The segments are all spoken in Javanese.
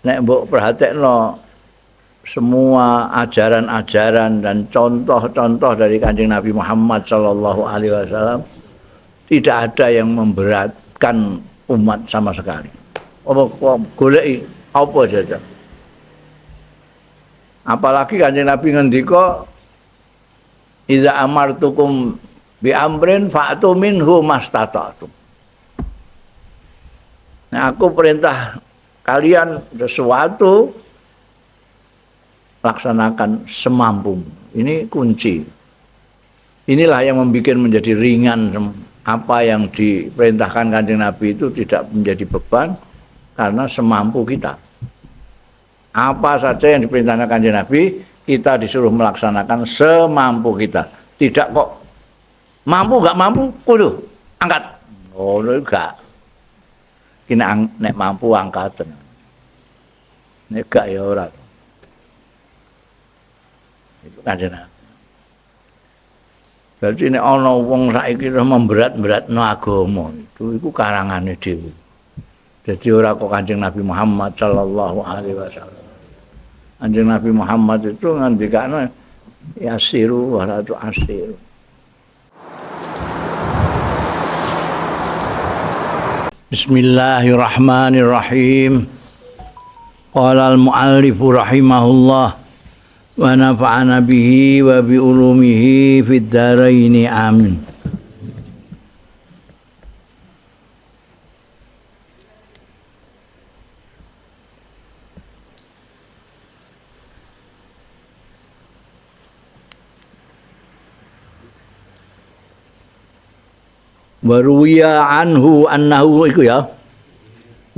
Nek mbok perhatekno semua ajaran-ajaran dan contoh-contoh dari Kanjeng Nabi Muhammad sallallahu alaihi wasallam, tidak ada yang memberatkan umat sama sekali. Apa goleki apa saja. Apalagi Kanjeng Nabi ngendika iza amartukum bi amrin fa'tu minhu mastata'tum. Nah, aku perintah kalian sesuatu, laksanakan semampumu. Ini kunci. Inilah yang membuat menjadi ringan apa yang diperintahkan Kanjeng Nabi itu tidak menjadi beban karena semampu kita. Apa saja yang diperintahkan Kanjeng Nabi, kita disuruh melaksanakan semampu kita. Tidak kok mampu nggak mampu, kudu angkat. Oh, enggak. Kini nek mampu angkaten. Nek gak ya ora. Itu Kanjeng Nabi. Berarti nek ana wong saiki memberat-beratno agama itu iku karangane dhewe. Jadi ora kok Kanjeng Nabi Muhammad sallallahu alaihi wasallam. Kanjeng Nabi Muhammad itu ngendikane yasiru wa la tu'asiru. Bismillahirrahmanirrahim. Qala al-muallif rahimahullah wa nafa'ana bihi wa bi ulumihi fid dharain amin. Waruwiya anhu annahu iku ya.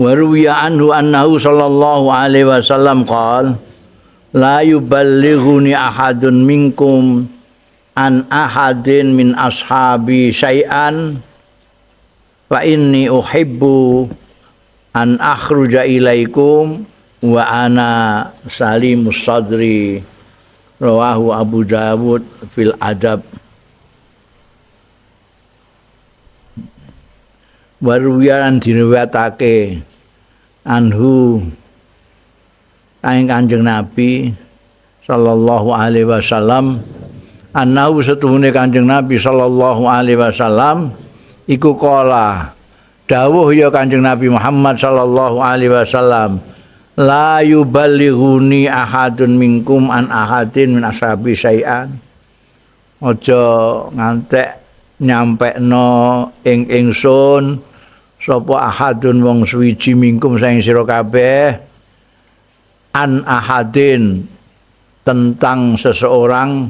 Waruwiya anhu annahu sallallahu alaihi wasallam qala la yuballighuni ahadun minkum an ahadin min ashabi syai'an fa inni uhibbu an akhruja ilaikum wa ana salimus sadri. Rawahu Abu Dawud fil Adab. Waruwiyan diriwayatake anhu saking Kanjeng Nabi sallallahu alaihi wasallam annahu setuhune Kanjeng Nabi sallallahu alaihi wasallam iku kala dawuh ya Kanjeng Nabi Muhammad sallallahu alaihi wasallam la yuballighuni ahadun minkum an ahadin min ashabi syai'an. Aja ngantek nyampekno ing ingsun sapa ahadun wong suwiji mingkum saing sira kabeh an ahadin tentang seseorang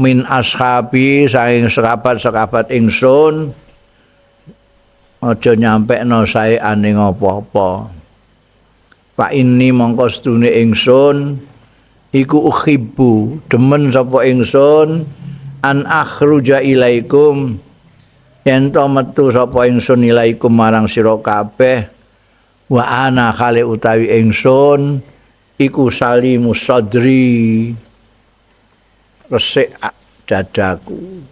min ashabi saing sekabat-sekabat ingsun aja nyampekno saean ing apa-apa. Fa inni mongko sedune ingsun iku uhibbu demen sapa ingsun an akhruja ilaikum yen to metu sapa ingsun ilaikum marang sira kabeh wa ana khali utawi ingsun iku salimu sadri resik dadaku,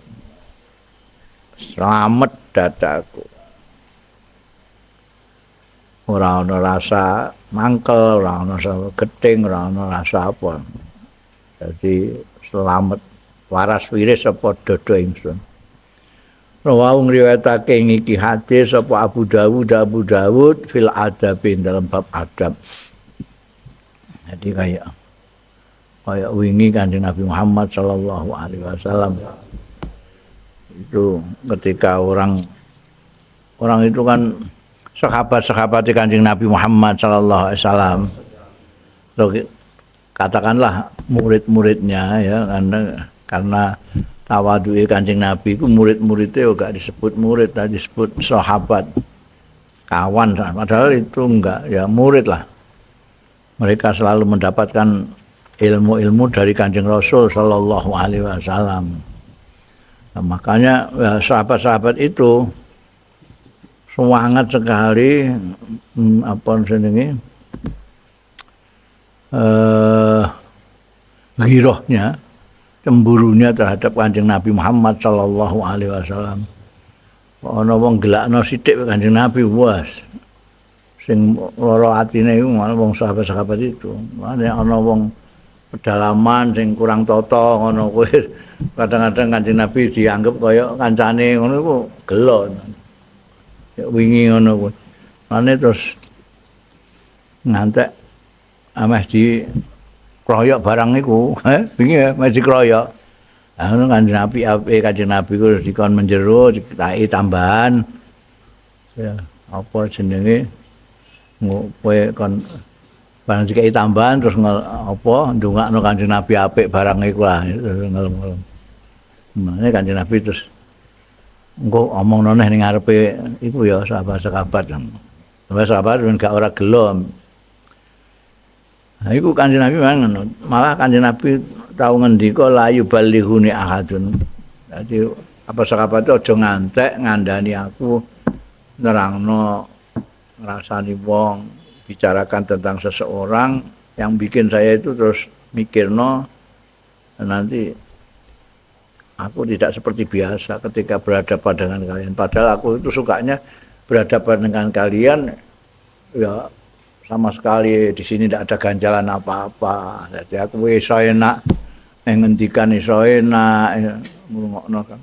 slamet dadaku, ora ana rasa mangkel, ora ana rasa gething, ora ana rasa apa. Dadi slamet waras wiris apa dodo ingsun. Rawahu ngriwayatake iki hadis sapa Abu Dawud, Abu Dawud fil Adabin dalam bab adab. Jadi kayak wingi Kanjeng Nabi Muhammad sallallahu alaihi wasallam itu ketika orang itu kan sahabat-sahabat Kanjeng Nabi Muhammad sallallahu alaihi wasallam, katakanlah murid-muridnya ya, karena tawaduke Kanjeng Nabi itu murid-muridnya juga disebut murid, disebut sahabat, kawan, padahal itu enggak, ya murid lah. Mereka selalu mendapatkan ilmu-ilmu dari Kanjeng Rasul sallallahu alaihi wasallam. Nah, makanya ya, sahabat-sahabat itu semangat sekali apa jenenge girohnya, cemburunya terhadap Kanjeng Nabi Muhammad sallallahu alaihi wasallam. Ana wong gelakno sithik Kanjeng Nabi, wah Sing lara atine iku wong sahabat-sahabat itu. Mane ana wong pedalaman sing kurang tata ngono kuwi kadang-kadang Kanjeng Nabi dianggep kaya kancane ngono iku gelo. Ya wingi ngono kuwi. Mane terus ngantek ameh di kroyok barang iku, wingi meh dikroyok. Ah ngono Kanjeng Nabi ape Kanjeng Nabi ku dikon menjero dikai tambahan. Ya, apa jenenge? Kowe kon barang dikai tambahan terus apa ndongakno Kanjeng Nabi apik barang iku lah ngelem-ngelem. Mane Kanjeng Nabi terus engko omongno neh ning ngarepe iku ya sahabat-sahabat. Sahabat-sahabat ben gak ora gelo. Nah iku Kanjeng Nabi memang ngono. Malah Kanjeng Nabi tau ngendika la yuballighuni ahadun. Dadi apa sahabat itu aja ngantek ngandani aku nerangno ngrasani wong, bicarakan tentang seseorang yang bikin saya itu terus mikirno nanti aku tidak seperti biasa ketika berhadapan dengan kalian. Padahal aku itu sukanya berhadapan dengan kalian ya sama sekali di sini tidak ada ganjalan apa-apa. Jadi aku iso enak ngendikan iso enak ngrungokno kan.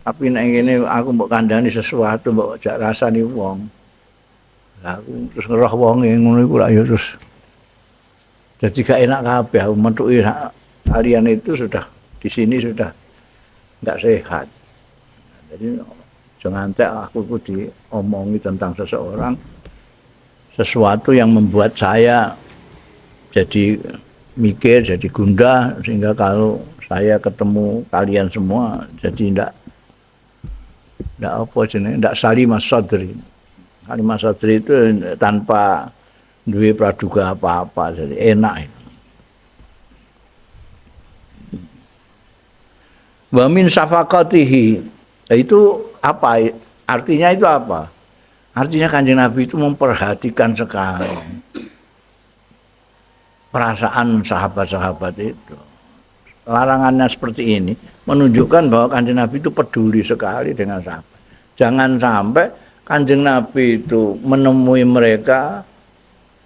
Tapi nek ngene aku mbok kandhani sesuatu mbok jak rasani wong. Lah aku terus ngeroh wonge ngono iku lak ya terus dadi gak enak kabeh aku metuki kalian itu sudah di sini sudah enggak sehat. Jadi jangan ngantek aku ku diomongi tentang seseorang sesuatu yang membuat saya jadi mikir, jadi gundah sehingga kalau saya ketemu kalian semua jadi ndak apa jenenge, ndak salimah sadri. Salimah sadri itu tanpa duwe praduga apa-apa, jadi enak itu. Wa min syafaqatihi, itu apa? Artinya itu apa? Artinya Kanjeng Nabi itu memperhatikan sekali perasaan sahabat-sahabat itu. Larangannya seperti ini menunjukkan bahwa Kanjeng Nabi itu peduli sekali dengan sahabat. Jangan sampai Kanjeng Nabi itu menemui mereka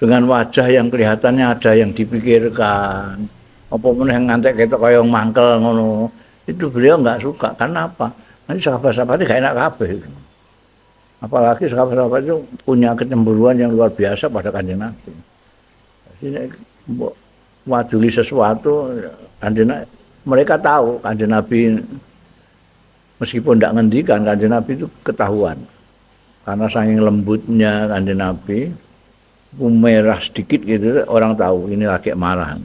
dengan wajah yang kelihatannya ada yang dipikirkan. Apa meneh ngantek ketok kaya mangkel ngono. Itu beliau enggak suka. Karena apa? Nanti sahabat-sahabatnya gak enak kabeh. Apalagi sahabat-sahabat itu punya kecemburuan yang luar biasa pada Kanjeng Nabi. Jadi mbok waduli sesuatu, Kanjeng Nabi, mereka tahu Kanjeng Nabi meskipun ndak ngendikan, Kanjeng Nabi itu ketahuan. Karena saking lembutnya Kanjeng Nabi, merah sedikit gitu orang tahu ini lagi marah.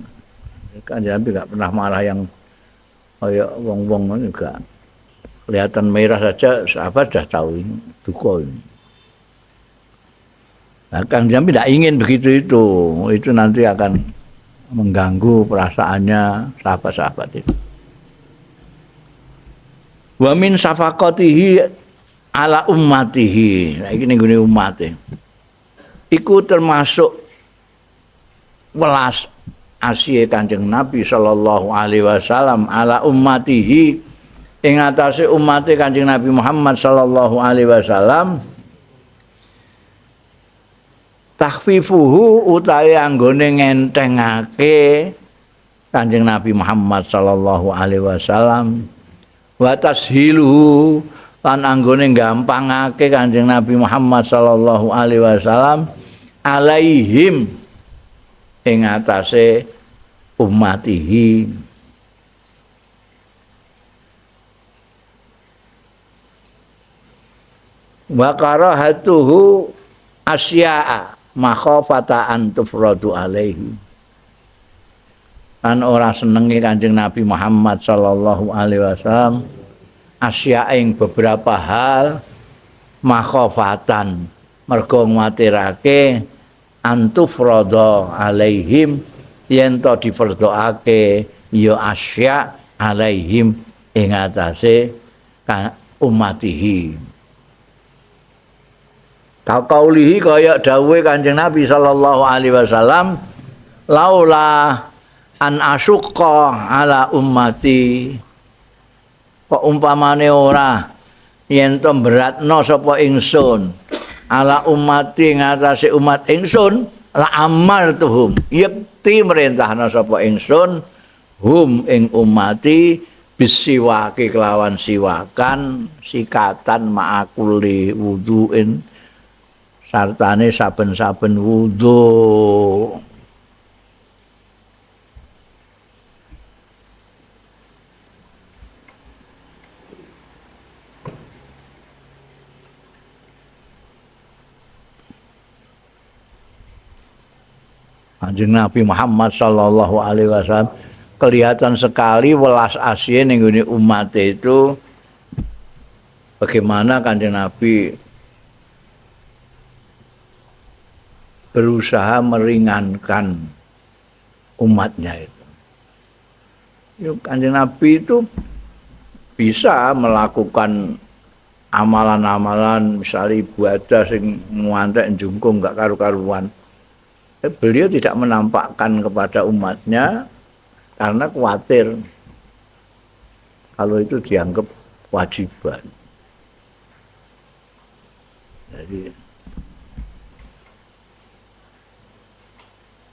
Kanjeng Nabi nggak pernah marah yang kayak wong-wong juga. Kelihatan merah saja sahabat sudah tahu ini duka ini. Nah, Kanjeng Nabi tidak ingin begitu itu nanti akan mengganggu perasaannya sahabat-sahabat itu. Wa min syafaqatihi ala ummatihi. Nah, iki ning gone umate. Iku termasuk welas asih Kanjeng Nabi sallallahu alaihi wasallam ala ummatihi ing atase umate Kanjeng Nabi Muhammad sallallahu alaihi wasallam takhfifuhu utawi anggone ngentengake Kanjeng Nabi Muhammad sallallahu alaihi wasallam wa tashiluhu lan anggone gampangake Kanjeng Nabi Muhammad sallallahu alaihi wasallam alaihim ing atase ummatihi. Wa karahatuhu asya'a makhafata an tufradu alaihi. Lan ora senenge Kanjeng Nabi Muhammad sallallahu alaihi wasallam asya ing beberapa hal makhafatan mergo nguwatirake antufrada alaihim yen to difardhokake ya asya alaihim ing atase ummatihi. Kaqaulihi kaya dawuhe Kanjeng Nabi sallallahu alaihi wasallam laula an asyqa ala ummati, kok umpamane ora yen to beratno sapa ingsun Ala ummati ngatasé umat ingsun la amartuhum yekti merintahna sapa ingsun hum ing ummati bisiwaki kelawan siwakan sikatan ma'akuli wuduin sartane saben-saben wudu. Kanjeng Nabi Muhammad sallallahu alaihi wasallam kelihatan sekali welas asih ning nggone umat itu. Bagaimana Kanjeng Nabi berusaha meringankan umatnya itu. Kanjeng Nabi itu bisa melakukan amalan-amalan, misalnya ibadah sing ngantek njungkung gak karu-karuan. Beliau tidak menampakkan kepada umatnya karena khawatir kalau itu dianggap kewajiban. Jadi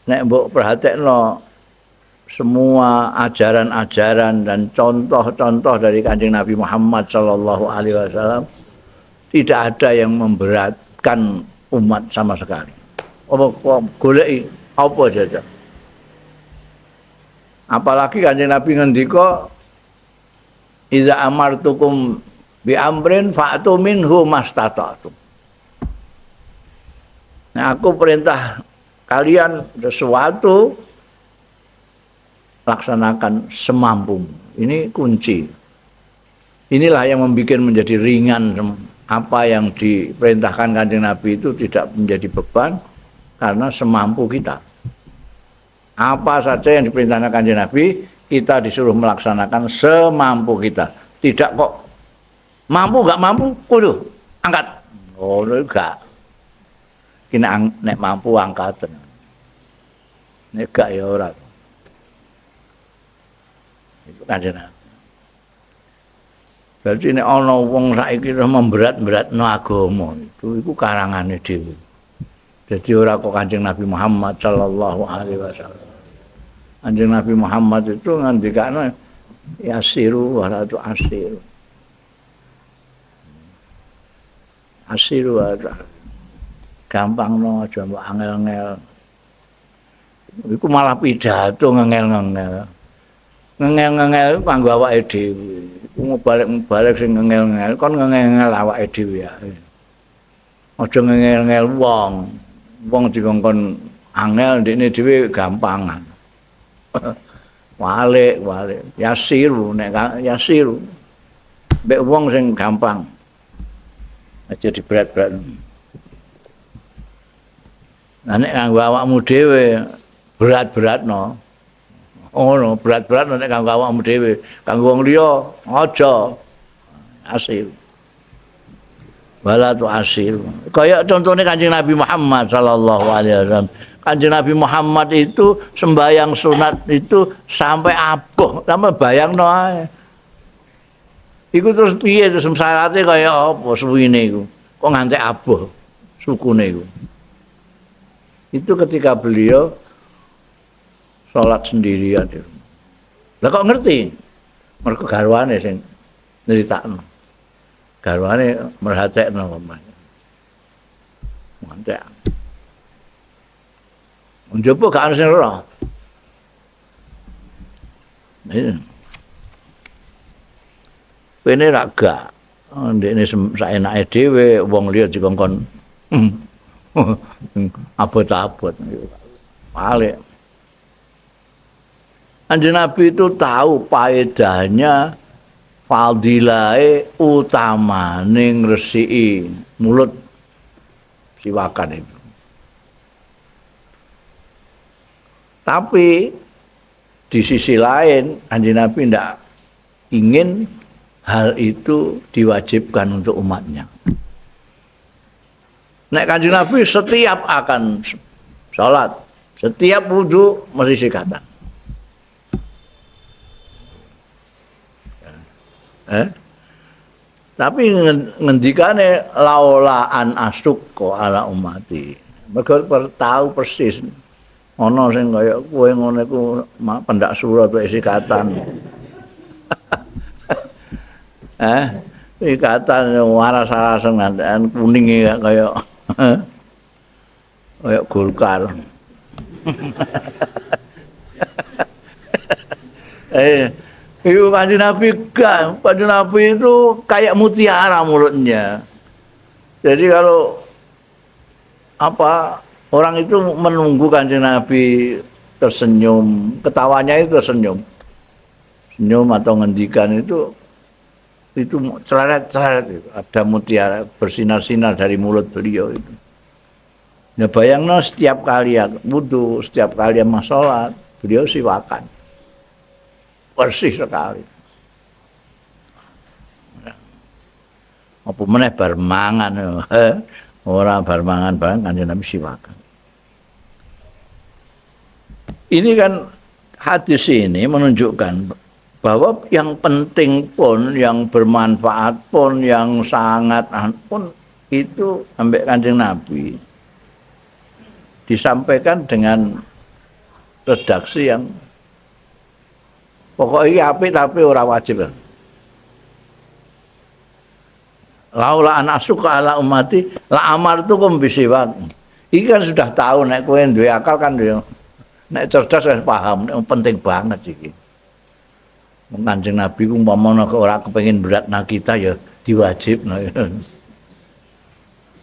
nek mbok perhatekno semua ajaran-ajaran dan contoh-contoh dari Kanjeng Nabi Muhammad sallallahu alaihi wasallam, tidak ada yang memberatkan umat sama sekali. Apa goleki apa saja. Apalagi Kanjeng Nabi ngendika iza amartukum bi amrin fa'tu minhu mastata'tum. Nah, aku perintah kalian sesuatu, laksanakan semampumu. Ini kunci. Inilah yang membuat menjadi ringan apa yang diperintahkan Kanjeng Nabi itu tidak menjadi beban karena semampu kita. Apa saja yang diperintahkan Kanjeng Nabi, kita disuruh melaksanakan semampu kita. Tidak kok mampu nggak mampu, kudu angkat. Oh, enggak. Kini nek mampu angkatan. Nek gak ya ora. Itu Kanjeng Nabi. Berarti nek ana wong saiki terus memberat-beratno agama itu iku karangane dhewe. Jadi ora kok Kanjeng Nabi Muhammad sallallahu alaihi wasallam. Kanjeng Nabi Muhammad itu ngendikane yasiru wa la tu'asiru. Asiru wa gampang no aja mbok angel-angel. Iku malah pidato ngengel-ngengel. Ngengel-ngengel iku kanggo awake dhewe. Iku balik-balik sing ngengel-ngengel kon ngengel-ngengel awake dhewe ya. Aja ngengel-ngengel wong. Wong dikongkon angel ndekne dhewe gampangan. Walik-walik yasiru nek yasiru. Mbek wong sing gampang. Aja diberat-berat. Nah nek kanggo awakmu dhewe berat-beratno. Ngono, berat-berat nek kanggo awakmu dhewe, kanggo wong liya aja. Asir. Wala tu asir. Kaya contohnya Kanjeng Nabi Muhammad sallallahu alaihi wasallam. Kanjeng Nabi Muhammad itu sembahyang sunat itu sampai abuh, sampai bayangno ae. Iku terus piye terus syarate kaya apa suwine iku? Kok nganti abuh sukune iku. Itu ketika beliau sholat sendirian di rumah. Lah kok ngerti? Mergo garwane sing nyeritakno. Garwane merhatekno pamane. Ngantek. Njaba gak ana sing ora. Pene ra gak. Ndekne saenake dhewe wong liya dikongkon abot-abot. Balik. Kanjeng Nabi itu tahu faedahnya, fadilahe utamane ngresiki mulut siwakan itu. Tapi di sisi lain Kanjeng Nabi tidak ingin hal itu diwajibkan untuk umatnya. Nek Kanjeng Nabi setiap akan sholat, setiap wudu mesti sikatan. Tapi ngendikane laula an asukko ala ummati. Mergo tahu persis ana sing kaya kowe ngono iku pendak surat ikatan. Ikatan waras-warasen ngantekan kuning kaya kaya Golkar. Itu Kanjeng Nabi gak, Kanjeng Nabi itu kayak mutiara mulutnya. Jadi kalau apa orang itu menunggu Kanjeng Nabi tersenyum, ketawanya itu tersenyum, senyum atau ngendikan itu celeret-celeret itu, ada mutiara bersinar-sinar dari mulut beliau itu. Ya bayangno setiap kali ya wudu, setiap kali ya sholat, beliau siwakan. Bersih sekali. Apa meneh bar mangan, ora bar mangan bareng Kanjeng Nabi siwakan. Ini kan hadis ini menunjukkan bahwa yang penting pun, yang bermanfaat pun, yang sangat pun itu ambek Kanjeng Nabi disampaikan dengan redaksi yang pokoknya apik tapi ora wajib. Laula an asuka ala ummati la amartukum bisiwak. Iki kan sudah tahu nek kowe duwe akal kan yo. Nek cerdas kan paham, nek penting banget iki. Kanjeng Nabi ku umpama ora kepengin beratna kita ya diwajibno.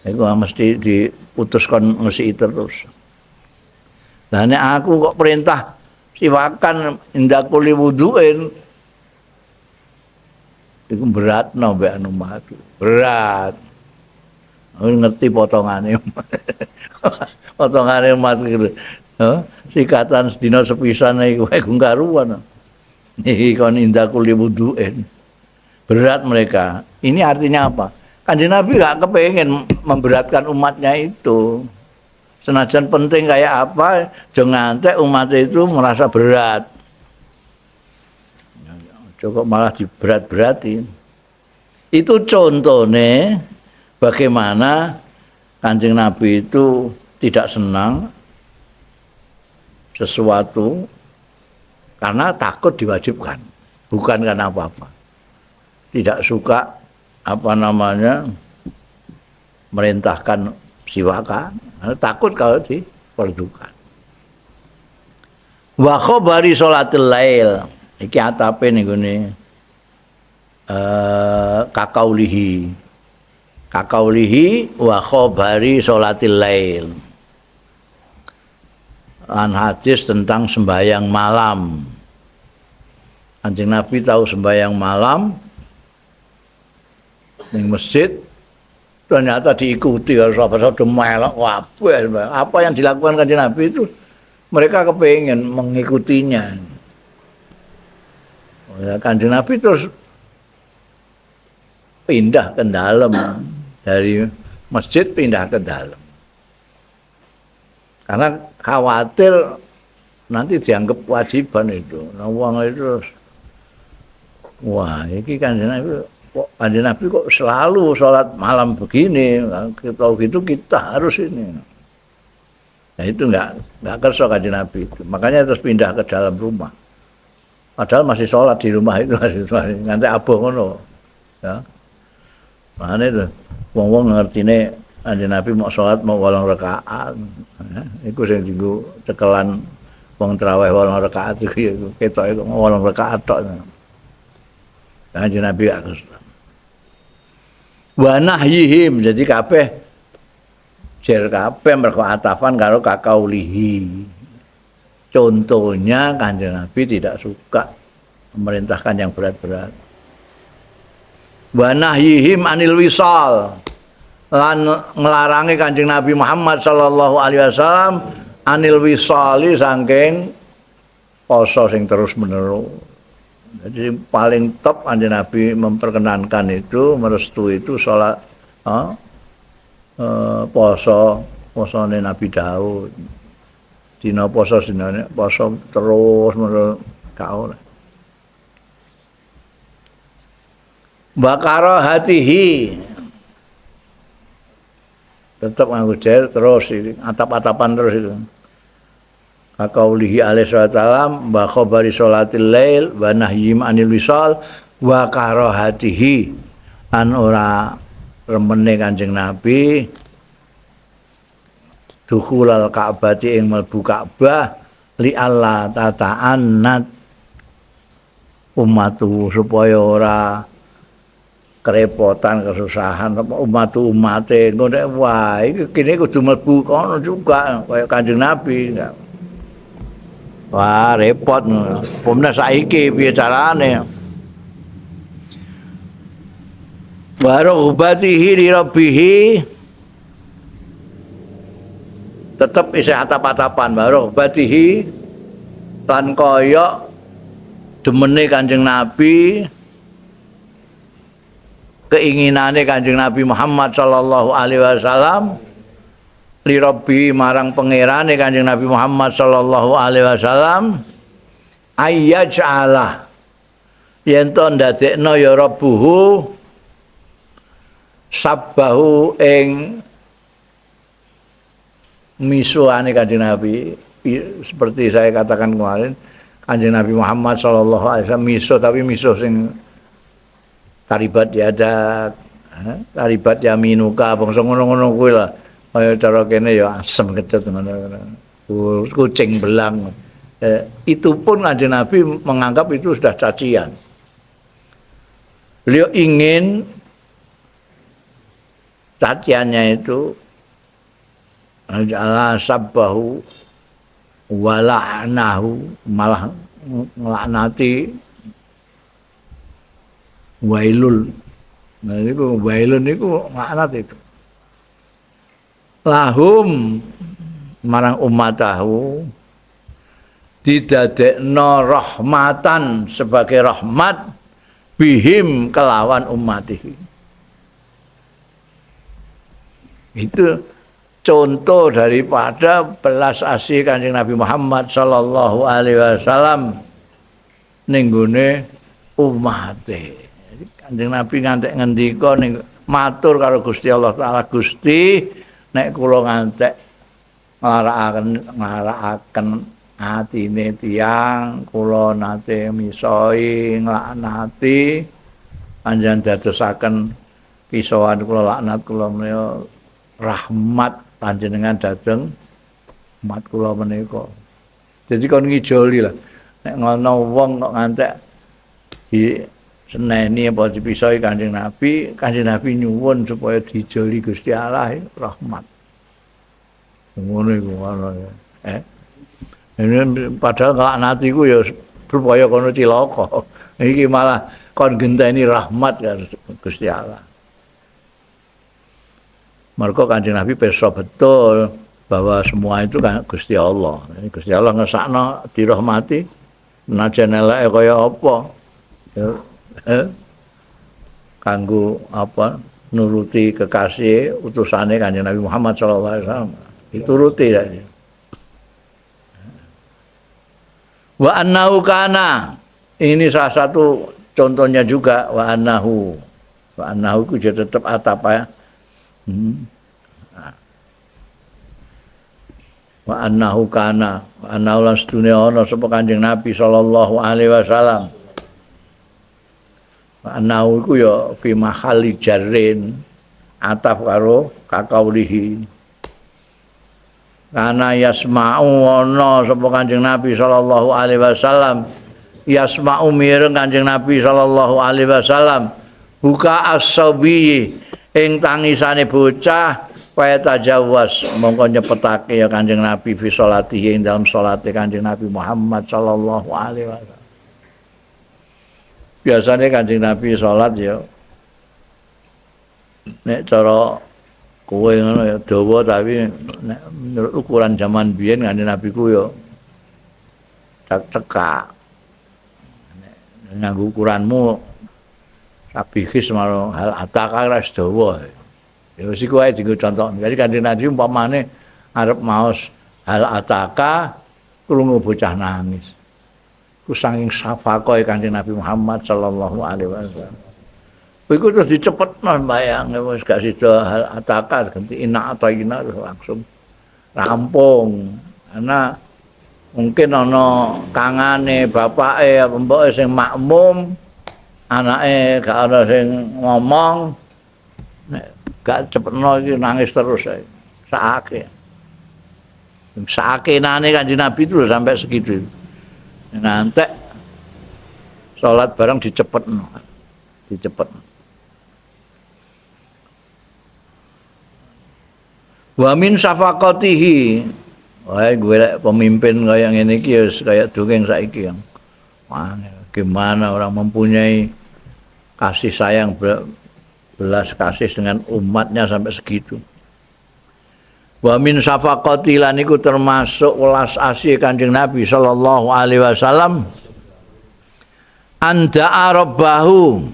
Iku mesti diputuskan mesti terus. Lah nek aku kok perintah siwakan inda kuli wuduin iku beratno mbek umat. Berat. Aku ngerti potongane. Potongane umat iki. Heh, sikatan sedina sepisan iku karuan. Iki kon inda kuli wuduin. Berat mereka. Ini artinya apa? Kanjeng Nabi gak kepengen memberatkan umatnya itu. Senajan penting kayak apa, jangan ngantek umat itu merasa berat. Cukup malah diberat-beratin. Itu contohnya bagaimana Kanjeng Nabi itu tidak senang sesuatu karena takut diwajibkan, bukan karena apa-apa. Tidak suka apa namanya merintahkan siwakan, takut kalau diperdukan. Wa khabari sholatil lail, iki atape niku ne kakaulihi. Kakaulihi wa khabari sholatil lail. Lan hadis tentang sembahyang malam. Kanjeng Nabi tahu sembahyang malam ning masjid, ternyata diikuti karo sahabat-sahabat melok kabeh. Apa yang dilakukan Kanjeng Nabi itu mereka kepengin mengikutinya. Ya, Kanjeng Nabi terus pindah ke dalam, dari masjid pindah ke dalam. Karena khawatir nanti dianggap kewajiban itu. Nah, wong itu terus, wah, ini Kanjeng Nabi kok, Kanjeng Nabi kok selalu sholat malam begini, kalau gitu kita harus ini. Nah itu enggak kersa Kanjeng Nabi itu. Makanya terus pindah ke dalam rumah. Padahal masih sholat di rumah itu, masih sholat, nganti abuh ngono. Ya. Makanya itu wong-wong ngertine Kanjeng Nabi mau sholat mau 8 rakaat. Ya, iku sing dienggo cekelan wong traweh 8 rakaat iku ya ketoke kok 8 rakaat tok. Kanjeng Nabi harus wa nahyihim, jadi kabeh jer kabeh mergo atafan karo kakaulihi. Contohnya Kanjeng Nabi tidak suka memerintahkan yang berat-berat. Wa nahyihim anil wisal, lan nglarangi Kanjeng Nabi Muhammad sallallahu alaihi wasallam anil wisali saking poso sing terus menerus. Jadi paling top Kanjeng Nabi memperkenankan itu, merestui itu sholat, poso, posone Nabi Daud. Dina poso dinane poso terus menerus gak oleh. Bakara hatihi tetep nganggo jer terus atap-atapan terus itu. Kaqaulihi alaihi salam wa khabari sholatil lail wa nahyim anil wisal wa karahatihi an ora remene Kanjeng Nabi dukhulal Ka'bati ing mlebu Ka'bah li alla tata'annat ummatu supaya ora kerepotan kesusahan ummatu umate engko nek wah iki kene kudu mlebu kono juga kaya Kanjeng Nabi. Wah repot pomne saiki piye carane. Wa rughbatihi li rabbih tetep isih atap-atapan wa rughbatihi lan kaya demene Kanjeng Nabi keinginane Kanjeng Nabi Muhammad sallallahu alaihi wasallam li rabbi marang pangerane Kanjeng Nabi Muhammad sallallahu alaihi wasallam ayyaj'ala yen to ndadekno ya rabbuhu sabbahu ing misuane Kanjeng Nabi. Seperti saya katakan kemarin, Kanjeng Nabi Muhammad sallallahu alaihi wasallam miso, tapi miso sing taribat ya ada, taribat ya minuka, bangsa ngono-ngono kuwi lah. Kaya cara kene ya asem kecut ngono. Kucing belang. Itu pun Kanjeng Nabi menganggap itu sudah cacian. Beliau ingin caciannya itu adalah sabbahu wala'nahu, malah ngelaknati wailul. Nah niku wailun niku laknat itu. Lahum marang ummatahu didadekno rahmatan sebagai rahmat bihim kelawan ummatihi. Itu contoh daripada belas asih Kanjeng Nabi Muhammad sallallahu alaihi wasallam ning gone umate. Kanjeng Nabi ngantek ngendika ning matur karo Gusti Allah Taala, Gusti nek kula ngantek nglarakaken atine tiyang, kula nate misoi nglaknati panjenengan dadosaken pisoan kula laknat kula menika rahmat panjenengan dhateng umat kula menika. Jadi kon ngijoli lah. Nek ngono wong kok ngantek di seneni apa dipisoi Kanjeng Nabi, Kanjeng Nabi nyuwun supaya dijoli Gusti Allah rahmat. Ngono iku ngono. Ini padahal nglaknati iku ya supaya kono cilaka. Iki malah kon genteni rahmat karo Gusti Allah. Mergo Kanjeng Nabi pirsa betul bahwa semua itu kan Gusti Allah. Gusti Allah ngesakno dirahmati najan eleke kaya apa. Kanggo apa nuruti kekasih utusane Kanjeng Nabi Muhammad sallallahu alaihi wasallam. Dituruti tadi. Wa annahu kana, ini salah satu contohnya juga wa annahu. Wa annahu ku tetep atap ya. Wa annahu kana, wa annahu lan sedune ana sapa Kanjeng Nabi sallallahu alaihi wasallam. Wa annahu iku ya fi mahali jarrin ataf karo kakaulihi. Kana yasma'u ana sapa Kanjeng Nabi sallallahu alaihi wasallam, yasma'u mireng Kanjeng Nabi sallallahu alaihi wasallam buka as-sabi ing tangisane bocah wa tajawaz mongko nyepetake ya Kanjeng Nabi fi salatihi ing dalam salate Kanjeng Nabi Muhammad sallallahu alaihi wasallam. Biasane Kanjeng Nabi salat ya nek cara kowe ngono ya dawa, tapi nek menurut ukuran zaman biyen Kanjeng Nabi ku ya cekak. Nek nganggo ukuranmu sabihis marang hal ataka ora dawa. Ya wis iku wae dienggo contoh. Jadi Kanjeng Nabi umpamane arep maos hal ataka krungu bocah nangis. Ku saking safaqoe Kanjeng Nabi Muhammad sallallahu alaihi wasallam. Iku terus dicepetno mbayang wis gak sida ataka ganti ina atau ina terus langsung rampung. Karena mungkin ana kangane bapake apa mboke sing makmum, anake gak ana sing ngomong, nek gak cepetno iki nangis terus ae. Sakake. Sakenane Kanjeng Nabi itu sampai segitu. Ngantek salat bareng dicepetno. Dicepet. Wa min safaqatihi. Wah, gue lek pemimpin kaya ngene iki ya kaya dongeng saiki. Wah, gimana orang mempunyai kasih sayang, belas kasih dengan umatnya sampai segitu. Wa min safaqati lan iku termasuk welas asih Kanjeng Nabi sallallahu alaihi wasallam anda rabbahu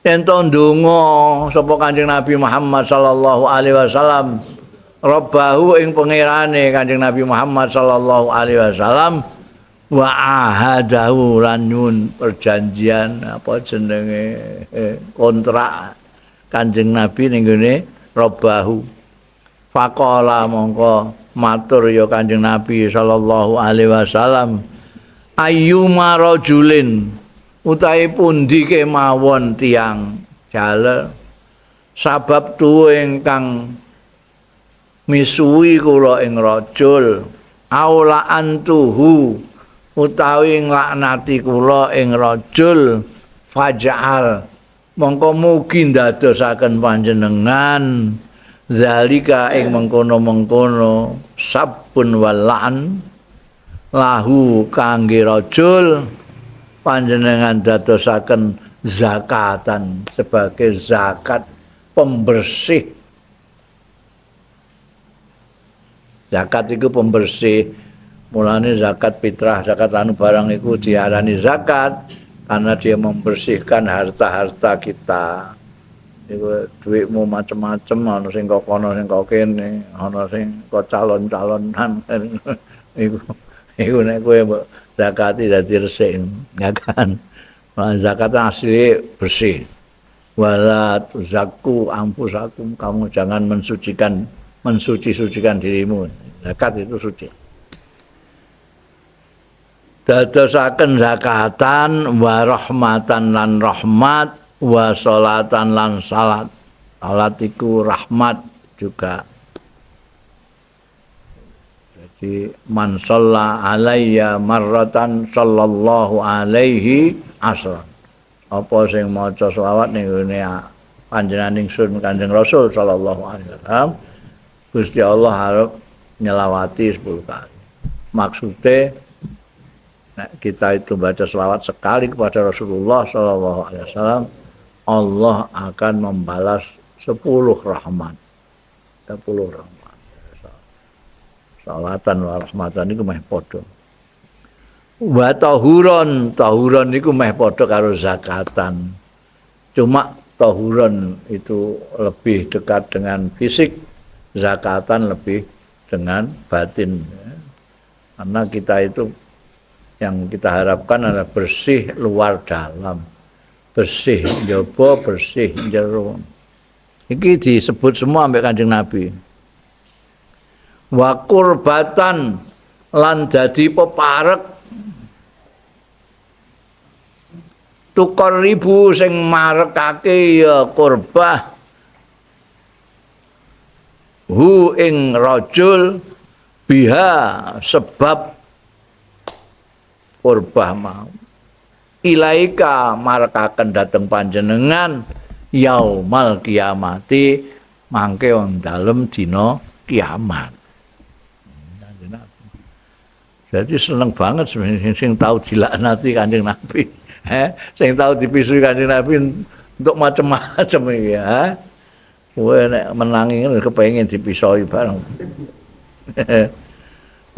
ento ndonga sapa Kanjeng Nabi Muhammad sallallahu alaihi wasallam rabbahu ing pangerane Kanjeng Nabi Muhammad sallallahu alaihi wasallam wa ahadahu lan nyun perjanjian apa jenenge kontrak Kanjeng Nabi ning gone rabbahu faqala mongko matur ya Kanjeng Nabi sallallahu alaihi wasallam ayyuma rajulin utahe pundi kemawon tiyang jale sabab tuwa ingkang misuwi kula ing rajul aula antuhu utawi nglaknati kula ing rajul faj'al mongko mugi ndadosaken panjenengan zalika ing mengkono-mengkono sabun walan lahu kangge rajul panjenengan dadosaken zakatan sebagai zakat pembersih. Zakat itu pembersih. Mulane zakat fitrah, zakat anu barang iku diarani zakat karena dia membersihkan harta-harta kita. Iku duitmu macem-macem, ana sing kok kono, sing kok kene, ana sing kok calon-calonan. Iku nek kowe mbok zakati dadi resik, ya kan. Zakat asli bersih. Wala tuzakku anfusakum, kamu jangan mensucikan, mensuci-sucikan dirimu. Zakat itu suci. Dadosaken zakatan wa rahmatan lan rahmat wa sholatan lan salat. Salat iku rahmat juga. Jadi man shalla alayya marratan sallallahu alaihi asran. Apa sing maca selawat ning ngene panjenengan ingsun Kanjeng Rasul sallallahu alaihi wasallam, Gusti Allah arep nyelawati 10 kali. Maksudnya nek kita itu baca selawat sekali kepada Rasulullah sallallahu alaihi wasallam, Allah akan membalas 10 rahmat. 10 rahmat. Salatan wa rahmatan iku meh padha. Wa tahuron, tahuron iku meh padha karo zakatan. Cuma tahuron itu lebih dekat dengan fisik, zakatan lebih dengan batin. Karena kita itu yang kita harapkan adalah bersih luar dalam, bersih njaba, bersih jero. Iki disebut semua ambek Kanjeng Nabi. Wa qurbatan lan dadi peparek tukar ribu sing marekake ya qurbah hu ing rajul biha sebab qurbah mau ilaika marekaken dhateng panjenengan yaumal kiamati mangke wong dalem dina kiamat. Jadi seneng banget sing tau dilaknati Kanjeng Nabi. Sing tau dipisui Kanjeng Nabi untuk macem-macem iki ya. Kowe nek menangi ngono kepengin dipisoi bareng.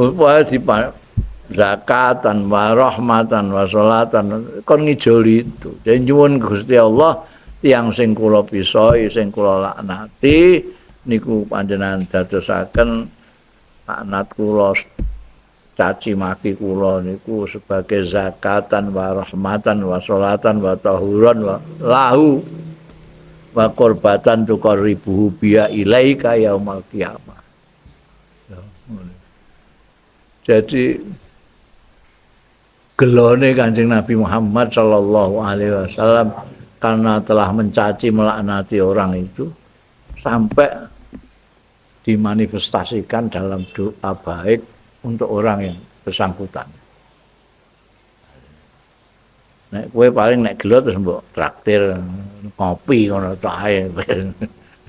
Wah zakatan wa rahmatan wa sholatan kon ngijoli itu. Jadi nyuwun Gusti Allah tiyang sing kula pisoi, sing kula laknati niku panjenengan dadosaken laknat kula caci maki kula niku sebagai zakatan wa rahmatan wa sholatan wa tahuran wa lahu wa qurbatan tuqarribuhu biya ilaika yaumal qiyamah. Jadi gelone Kanjeng Nabi Muhammad sallallahu alaihi wasallam karena telah mencaci melaknati orang itu sampai dimanifestasikan dalam doa baik untuk orang yang bersangkutan. Nek kowe paling nek gelo terus mbok traktir ngopi ngono tok ae.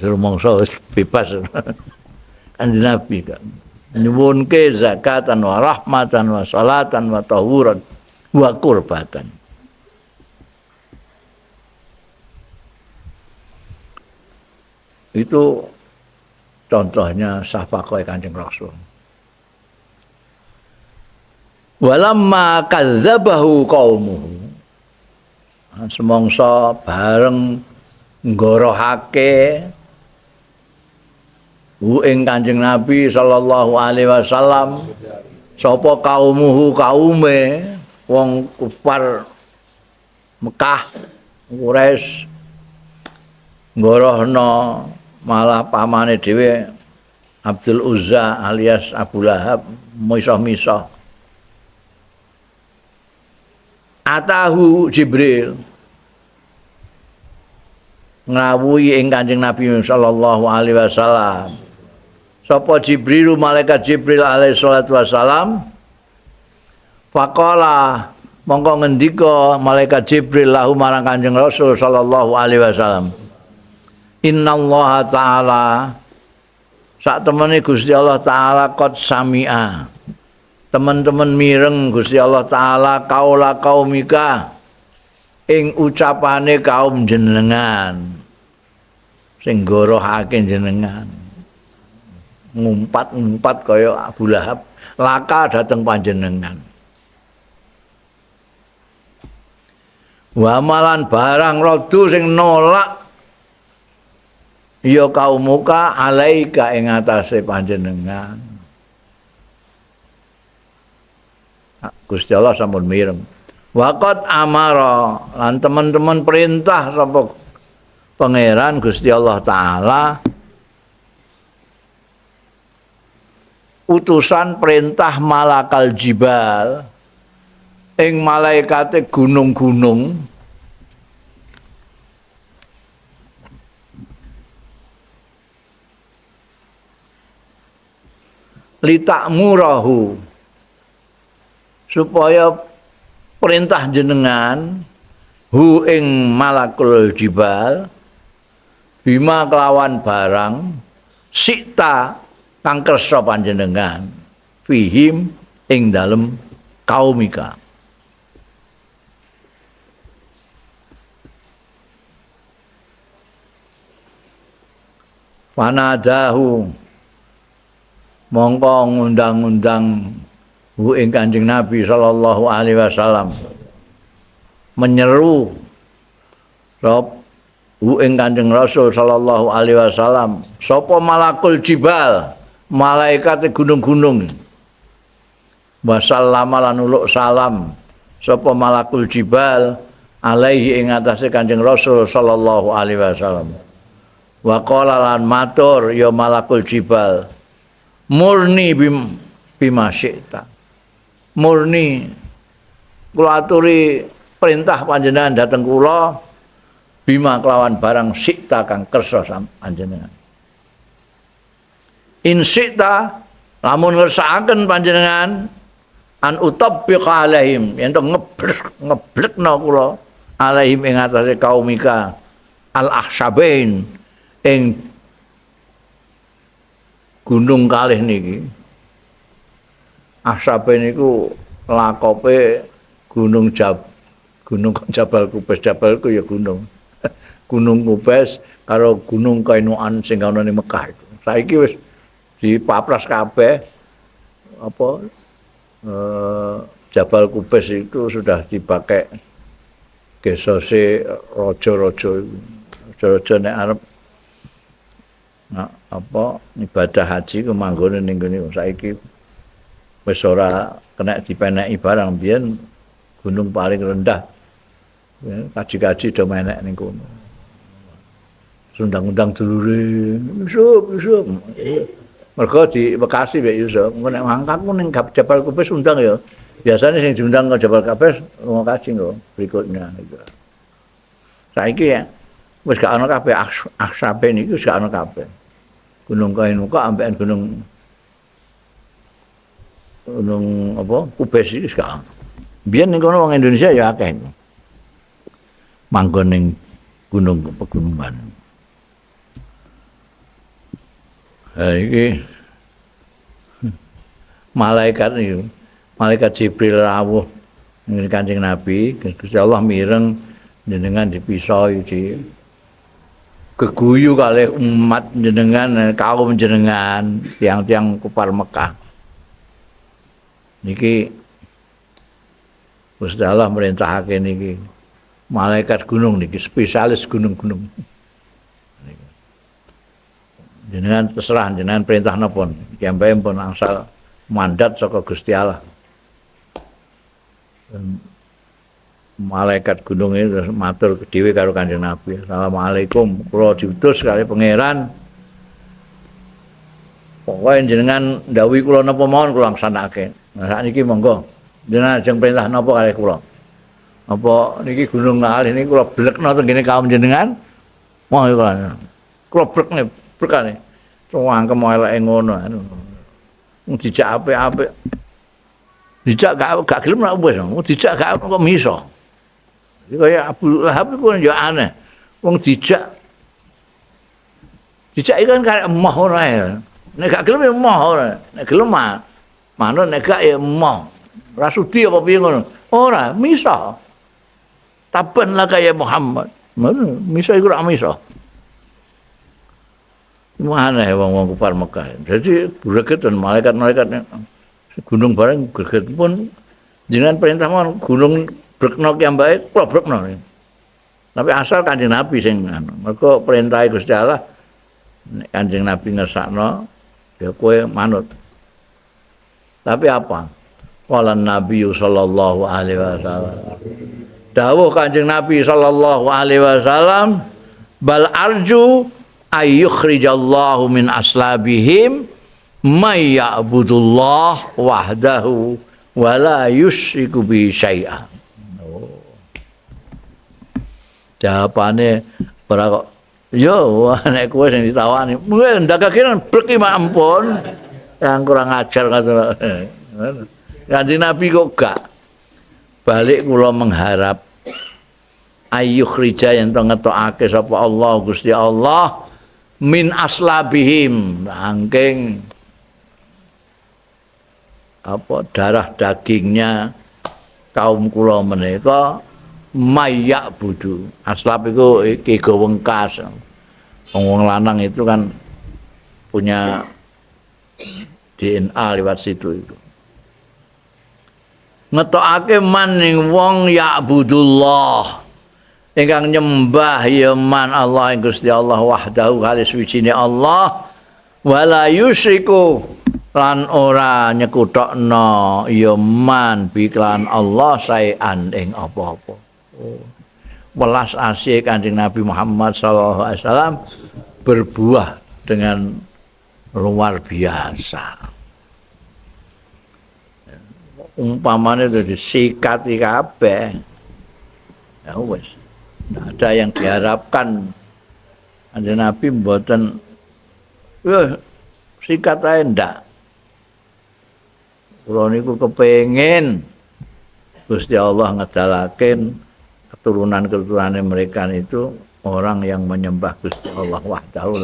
Rumangsa wis bebas. Kanjeng Nabi kan nyuwunke zakatan wa rahmatan wa salatan wa tahuran wa qurbatan. Itu contohnya safaqah Kanjeng Rasul. Walamma kadzabahu qaumuhu. Semongso bareng nggorohake hu ing Kanjeng Nabi sallallahu alaihi wasallam sapa kaumuhu kaume wong kufar Mekah Quraisy nggorohno malah pamane dhewe Abdul Uzza alias Abu Lahab misah-misah. Atahu Jibril ngrawuhi ing Kanjeng Nabi sallallahu alaihi wasallam. Sapa Jibril malaikat Jibril alaihi salatu wasalam. Faqala mongko ngendika malaikat Jibril lahu marang Kanjeng Rasul sallallahu alaihi wasallam. Innallaha ta'ala sak temene Gusti Allah ta'ala qad sami'a. Teman-teman mireng Gusti Allah ta'ala kaula kaumika ing ucapane kaum jenengan sing gorohake jenengan ngumpat-ngumpat kaya Abu Lahab laka dateng panjenengan wa malan barang rodu sing nolak ya kaumuka alaika ing atase panjenengan. Gusti Allah sampun mireng. Waqat amara lan teman-teman perintah sapa pangeran Gusti Allah taala utusan perintah malakal jibal ing malaikate gunung-gunung litakmurahu supaya perintah jenengan hu ing malakul jibal bima kelawan barang sikta kang kersa panjenengan fihim ing dalem kaumika. Panadahu mongko ngundang-undang hu ing Kanjeng Nabi sallallahu alaihi wasallam menyeru sop hu ing Kanjeng Rasul sallallahu alaihi wasallam sapa malakul jibal malaikat gunung-gunung wasallama lan uluk salam sapa malakul jibal alaihi ing atase Kanjeng Rasul sallallahu alaihi wasallam wa qala lan matur ya malakul jibal murni bima syi'ta murni kula aturi perintah panjenengan dhateng kula bima kelawan barang sikta kang kersa panjenengan in sikta lamun ngersakaken panjenengan an utabbiqa alaihim yen to ngeblekna kula alaihim ing atase kaumika al ahsabain ing gunung kalih niki. Ahsabe niku lakope Gunung Gunung Jabal Kubes, Jabal ku ya gunung. Gunung Kubes karo Gunung Kainuan sing ana ning Mekah iku. Saiki wis dipapras kabeh apa Jabal Kubes itu sudah dipakai gesose raja-raja. Raja-raja nek arep nah, apa ibadah haji ku manggone ning gone saiki Wis ora kena dipeneki barang biyen gunung paling rendah. Kaji-kaji do menek ning kono. Undang-undang dulure Yusuf, Yusuf. Mergo di Bekasi mbek Yusuf, engko nek mangkatmu ning Jabal Kubis undang ya. Biasanya sing diundang ke Jabal Kubis lunga kaji kok berikutnya gitu. Saiki ya wis gak ana kabeh aksabe niki wis gak ana kabeh. Gunung Kainuka ambekan gunung Gunung apa Kubis iki wis gak ana. Biyen ning kono wong Indonesia ya akeh. Manggon ning gunung pegunungan. Ha iki malaikat niku, malaikat Jibril rawuh ning Kanjeng Nabi, Gusti Allah mireng jenengan dipisoi di geguyu kalih umat jenengan, kaum jenengan, tiang-tiang kufar Mekah. Niki Gusti Allah merintahake niki malaikat gunung niki spesialis gunung-gunung. Jenengan terserah jenengan perintah napa niki piyambake pun angsal mandat saka Gusti Allah. Malaikat gunung ini terus matur dhewe karo Kanjeng Nabi. Assalamualaikum, kula diutus kali pangeran. Pokoke jenengan ndhawuhi kula napa mawon kula laksanakake. Nah sakniki monggo jenengan ajeng perintah napa kalih kula. Apa niki gunung ngalih niki kula blekno teng ngene kaum jenengan? Wah kula. Kula blekne blekane. Cangkem eleke ngono. Wong dijak apik-apik. Dijak gak gelem nek wis, wong dijak gak kok miso. Iki kaya Abu Lahab iku ya aneh. Wong dijak dijak iku kan karek emoh ngono ae. Nek gak gelem ya emoh ora. Nek gelem manut, nek gak ya emoh. Ora sudi apa piye ngono. Ora, miso. Taban lah kaya Muhammad. Miso iku ora miso. Aneh wong-wong kufar Mekah. Jadi gregetan malaikat-malaikat gunung bareng greget pun jenengan perintah mawon gunung brekno ki ambake kula brekno. Tapi asal Kanjeng Nabi sing anu. Mergo perintah Gusti Allah nek Kanjeng Nabi ngersakno ya kowe manut. Tapi apa? Qala Nabi sallallahu alaihi wasallam. Dawuh Kanjeng Nabi sallallahu alaihi wasallam, bal arju ayyukhrijallahu min aslabihim may ya'budullah wahdahu wa la yusyriku bi syai'a. Oh. Jawabane ora kok yo nek kowe sing ditawani mungkin ndak kekiran breki ampun yang kurang ajar kata. Kanjeng Nabi kok gak balik kula mengharap ayyukhrija yen to ngetokake sapa Allah Gusti Allah min aslabihim angking apa darah dagingnya kaum kula menika mayak budu. Aslab iku iki wengkas. Wong lanang itu kan punya DNA lewat situ itu. Ngetokake man ning wong ya'budullah ingkang nyembah ya man Allah ing Gusti Allah wahdahu halis wijine Allah wala yusyriku lan ora nyekutokno ya man bi lan Allah saean ing apa-apa. Oh. Welas asih Kanjeng Nabi Muhammad sallallahu alaihi wasallam berbuah dengan luar biasa. Umpamane dadi sikati kabeh. Ya wis. Ndak ada yang diharapkan. Kanjeng Nabi mboten sikat ae ndak. Kula niku kepengin Gusti Allah ngedalaken keturunan-keturunane mereka itu orang yang menyembah Gusti Allah wahdahu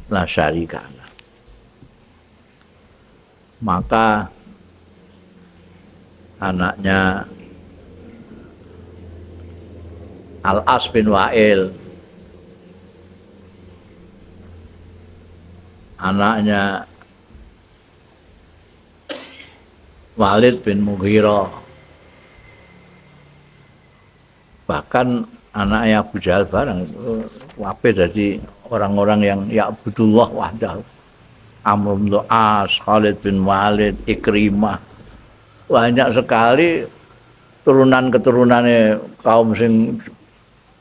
la syarikalah. Maka anaknya Al-As bin Wa'il, anaknya Walid bin Mughirah, bahkan anaknya Abu Jahal barang wape jadi orang-orang yang ya'budullah wahdahu. Amr bin As, Khalid bin Walid, Ikrimah. Banyak sekali turunan-keturunane kaum sing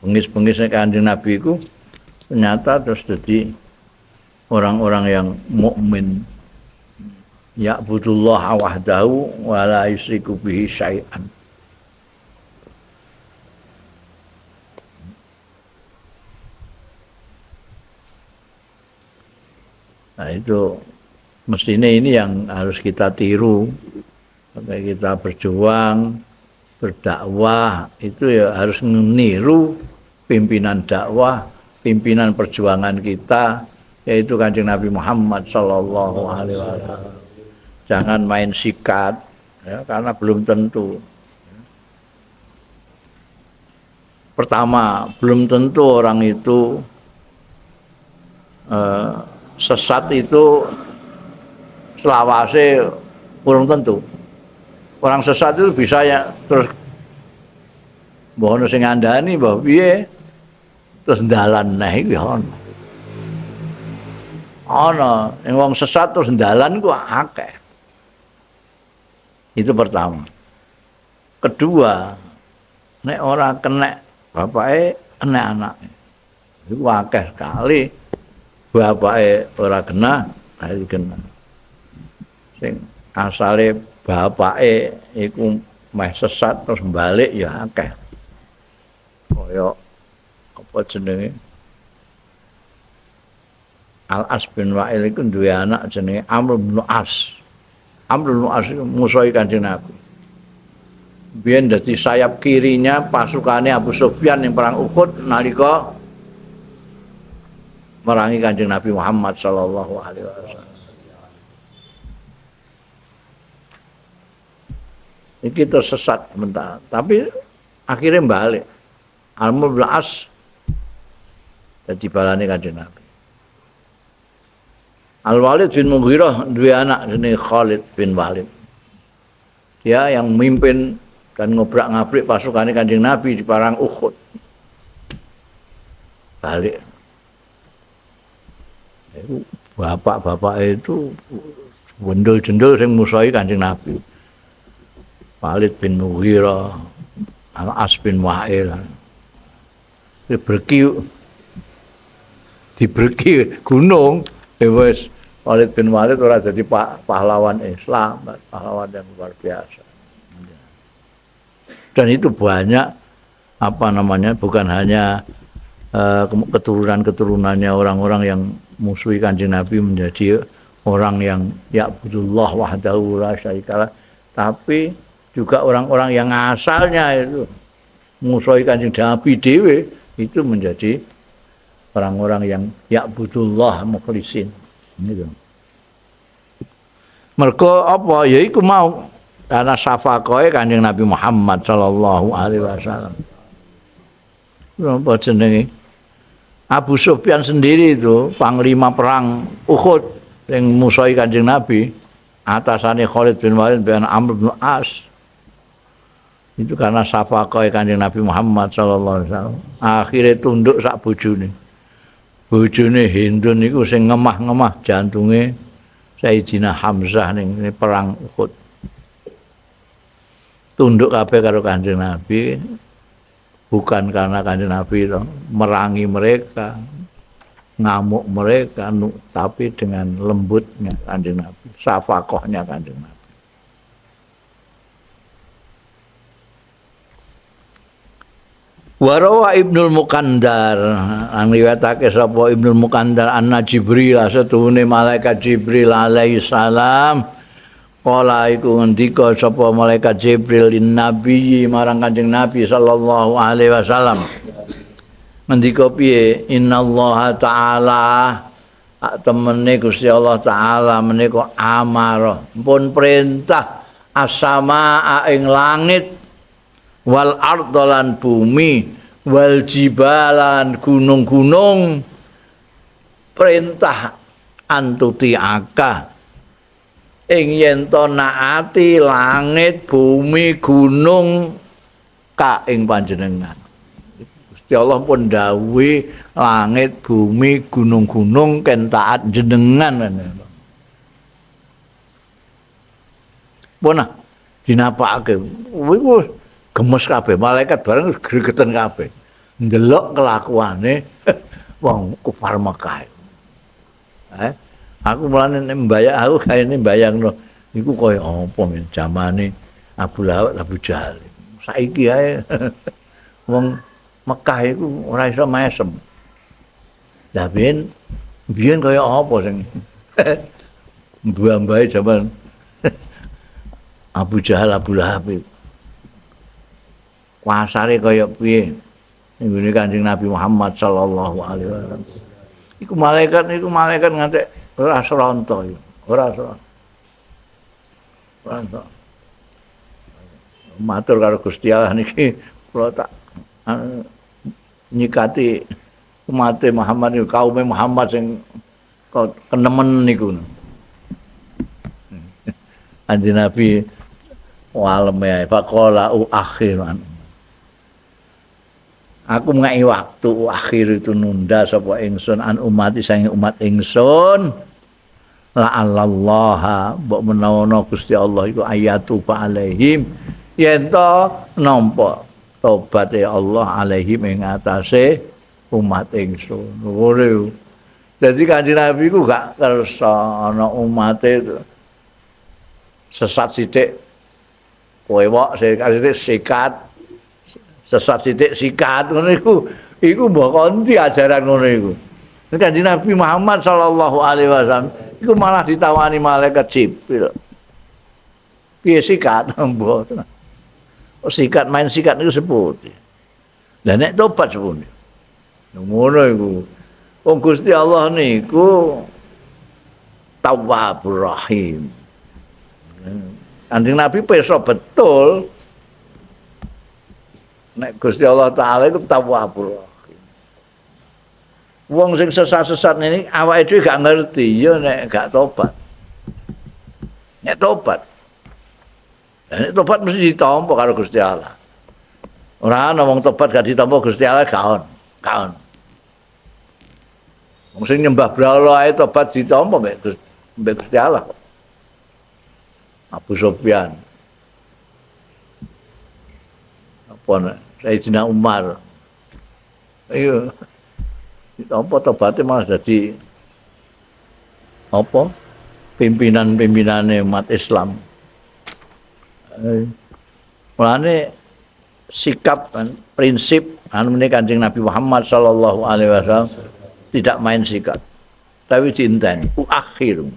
bengis-bengisne Kanjeng Nabi iku ternyata terus jadi orang-orang yang mukmin. Ya'budullah wahdahu wa la yusyriku bihi syai'an. Nah itu mestinya ini yang harus kita tiru. Sampai kita berjuang, berdakwah, itu ya harus meniru pimpinan dakwah, pimpinan perjuangan kita, yaitu Kanjeng Nabi Muhammad sallallahu alaihi wasallam. Jangan main sikat, ya, karena belum tentu. Pertama, belum tentu orang itu sesat itu selawase kurang tentu. Orang sesat itu bisa ya terus mbah ono sing ngandani mbah piye terus ndalan neh iku ya ono. Ono sing wong sesat terus ndalan ku akeh. Itu pertama. Kedua, nek ora kenek bapake kenek anake. Iku akeh sekali. Bapake ora kena, ae kena. Sing asale bapake iku meh sesat terus balik ya akeh. Kaya apa jenenge? Al-As bin Wa'il iku duwe anak jenenge Amr bin As. Amr bin As iku musuhe Kanjeng Nabi. Biyen dadi sayap kirinya pasukane Abu Sufyan ning perang Uhud nalika merangi Kanjeng Nabi Muhammad sallallahu alaihi wasallam. Iki tersesat sementara, tapi akhirnya balik. Amr bin As dadi balane Kanjeng Nabi. Al Walid bin Mughirah duwe anak jenenge Khalid bin Walid. Dia yang memimpin dan ngobrak-ngabrik pasukane Kanjeng Nabi di perang Uhud. Balik. Bapak-bapak itu jendul-jendul sing musuhi Kanjeng Nabi. Walid bin Mughirah, Al-As bin Wa'il. Diberki gunung, wis Walid bin Walid ora dadi pahlawan Islam, pahlawan yang luar biasa. Dan itu banyak bukan hanya keturunan-keturunannya orang-orang yang musuhi Kanjeng Nabi menjadi orang yang ya'budullah wahdahu la syarikalah, tapi juga orang-orang yang asalnya itu musuhi Kanjeng Nabi dhewe itu menjadi orang-orang yang ya'budullah mukhlisin. Gitu. Mergo apa? Ya iku mau karena safaqahe Kanjeng Nabi Muhammad sallallahu alaihi wasallam. Apa jenenge? Abu Sufyan sendiri itu panglima perang Uhud yang musuhi Kanjeng Nabi, atasannya Khalid bin Walid bin Amr bin As. Itu karena safaqahe Kanjeng Nabi Muhammad sallallahu alaihi wasallam. Akhirnya tunduk sak bojone. Bojone Hindun niku sing ngemah-ngemah jantunge Sayyidina Hamzah ning perang Uhud. Tunduk kabeh karo Kanjeng Nabi. Bukan karena Kanjeng Nabi itu merangi mereka, ngamuk mereka, tapi dengan lembutnya Kanjeng Nabi, safakohnya Kanjeng Nabi. Warawa Ibnul Mukandar, ang riwayatake sapa Ibnul Mukandar anna Jibril setuhune malaikat Jibril alaihi salam. Kala iku ngendika sapa malaikat Jibril lin nabi marang Kanjeng Nabi sallallahu alaihi wasallam. Ngendika piye? Innallaha ta'ala, temene Gusti Allah ta'ala menika amara, pun perintah as-samaa ing langit wal ardha lan bumi wal jibalan gunung-gunung, perintah antutiaka ing yen to naati langit bumi gunung ka ing panjenengan. Gusti Allah pun dawuhi langit bumi gunung-gunung ken taat jenengan. Pun ah dinapakake. Iku gemes kabeh, malaikat bareng gregeten kabeh. Ndelok kelakuane wong kufar Mekah. Aku mulane nek mbayang aku kayane mbayangno iku kaya apa men zamane Abu Lahab, Abu Jahal. Saiki ae wong Mekah iku ora iso mesem. Lah biyen biyen kaya apa sing mbah-mbahe zaman Abu Jahal, Abu Lahab iku. Kuasane kaya piye ning gone Kanjeng Nabi Muhammad sallallahu alaihi wasallam. Iku malaikat niku malaikat ngantek ora sronto iku. Ora sronto. Ora sronto. Matur karo Gusti Allah niki kula tak nyikati umat Muhammad niku, kaume Muhammad sing kenemen niku. Kanjeng Nabi waleme ae faqala u akhiran. Aku ngeki waktu akhir itu nunda sapa ingsun an umati saking umat ingsun la'allallaha mbok menawa Gusti Allah iku ayatu alaihim yen to nampa tobaté Allah alaihim ing atase umat ingsun. Ngono. Dadi Kanjeng Nabi ku gak kersa ana umate sesat sithik kowe wok sithik sikat sesat sithik sikat ngono iku. Iku mbok kondi ajaran ngono iku. Kanjeng Nabi Muhammad sallallahu alaihi wasallam iku malah ditawani malaikat Jibril. Piye sikat mboten. Oh, sikat main sikat niku sepundi. Lah nek tobat sepundi. Ngono iku. Wong Gusti Allah niku Tawwabur Rahim. Kanjeng Nabi pirsa betul nek Gusti Allah Taala iku Tawwabur Rahim. Wong sing sesat-sesat ini awake dhewe gak ngerti ya nek gak tobat. Nek tobat. Lah nek tobat mesti ditampa karo Gusti Allah. Ora ana wong tobat gak ditampa Gusti Allah gak on. Gak on. Wong sing nyembah brahala ae tobat ditampa mbek Gusti Allah. Abu Sufyan. Apa nek Sayyidina Umar. Iya. Ditampa tobaté malah dadi apa? Pimpinan-pimpinane umat Islam. Mulane sikap kan, prinsip anu menika Kanjeng Nabi Muhammad sallallahu alaihi wasallam tidak main sikat, tapi dienteni. Akhir.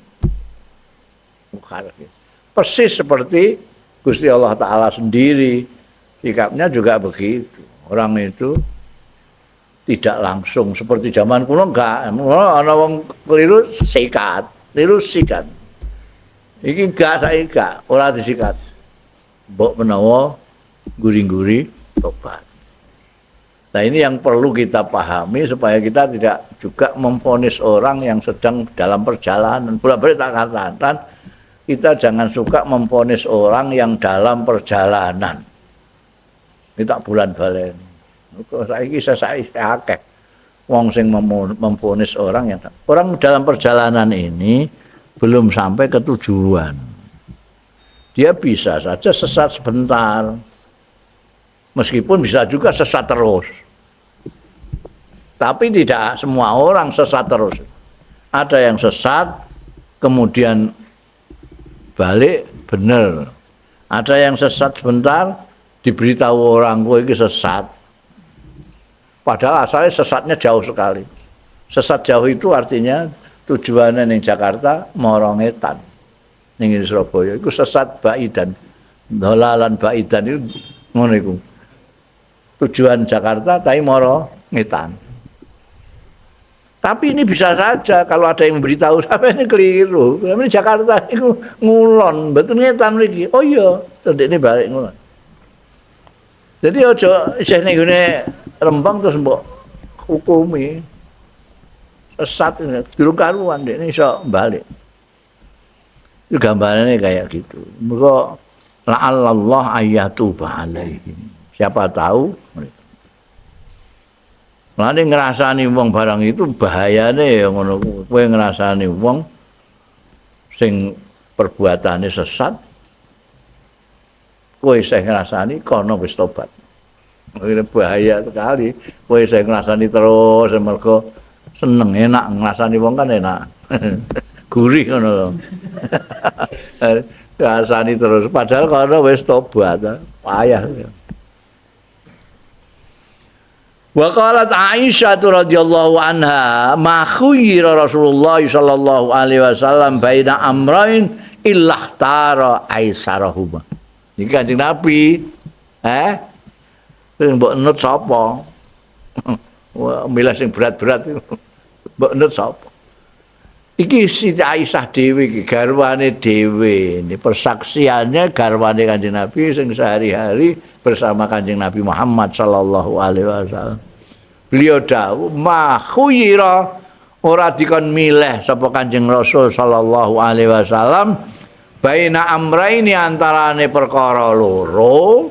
Akhir. Persis seperti Gusti Allah Ta'ala sendiri, sikapnya juga begitu. Orang itu tidak langsung seperti zaman kuno enggak. Ana wong keliru sikat, keliru sikat. Iki enggak, saiki enggak, ora disikat. Mbok menawa guri-guri tobat. Nah ini yang perlu kita pahami supaya kita tidak juga memvonis orang yang sedang dalam perjalanan. Bolak-balik tak katakan, kita jangan suka memvonis orang yang dalam perjalanan. Ini tak bulan balen. Kok saiki saiki akeh wong sing memvonis orang yang orang dalam perjalanan ini belum sampai ke tujuan. Dia bisa saja sesat sebentar. Meskipun bisa juga sesat terus. Tapi tidak semua orang sesat terus. Ada yang sesat kemudian balik bener. Ada yang sesat sebentar diberitahu orang kowe iki sesat. Padahal asalnya sesatnya jauh sekali. Sesat jauh itu artinya tujuannya ning Jakarta moro ngetan. Ning Surabaya iku sesat baidan. Dolalan baidan itu ngono iku. Tujuan Jakarta tapi moro ngetan. Tapi ini bisa saja kalau ada yang memberitahu sampai ini keliru. Ini Jakarta itu ngulon, betul ngetan mriki. Oh iya, terus ini balik ngulon. Jadi ojo isih ning gone Rembang terus mbok hukumi sesat durung karuan dekne iso balik. Itu gambarannya kayak gitu. Mergo la'allallah ayyatuba alaihim. Siapa tahu mereka. Mulane ngrasani wong barang itu bahayane ya ngono kuwi. Kowe ngrasani wong sing perbuatane sesat Kowe isih ngrasani kono wis tobat. Ini bahaya sekali. Kowe isih ngrasani terus mergo seneng enak ngrasani wong kan enak. Gurih ngono lho. Ngrasani terus padahal kono wis tobat. Payah. Wa qalat Aisyah radhiyallahu anha ma khuyyira Rasulullah sallallahu alaihi wasallam baina amrain illa ikhtara aisarahuma. Iki Kanjeng Nabi, sing mbok nut sapa? Milih sing berat-berat mbok nut sapa? Iki Siti Aisyah dhewe iki garwane dhewe. Ini persaksiannya garwane Kanjeng Nabi sing sehari-hari bersama Kanjeng Nabi Muhammad sallallahu alaihi wasallam. Beliau dawuh, ma khuyira ora dikon milih sapa Kanjeng Rasul sallallahu alaihi wasallam baina amraini antarane perkara loro